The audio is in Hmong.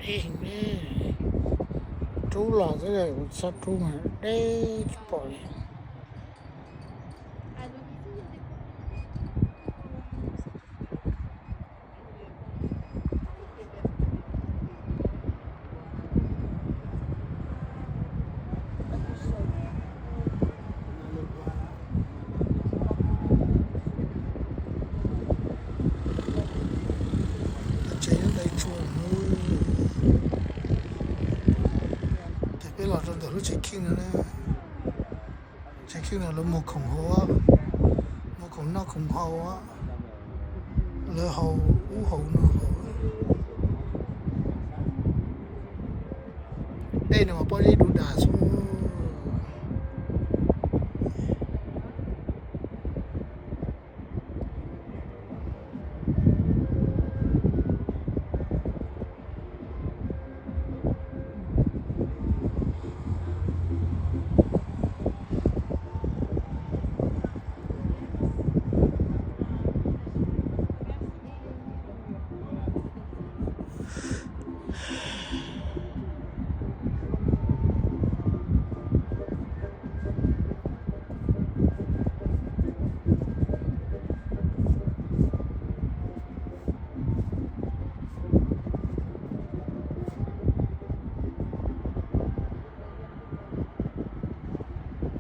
Deb heev ne. Rub los xwb, kuv txhob rub mas deb tsis pom li. Tsev nyob ntawm tsua. Ces peb los rau ntawm lub tsev kheej no na. Tsev kheej no lawv muag khoom haus, muag khoom noj khoom haus, lawv haus ub haus no haus. Dej no mas pob zeb du das xwb.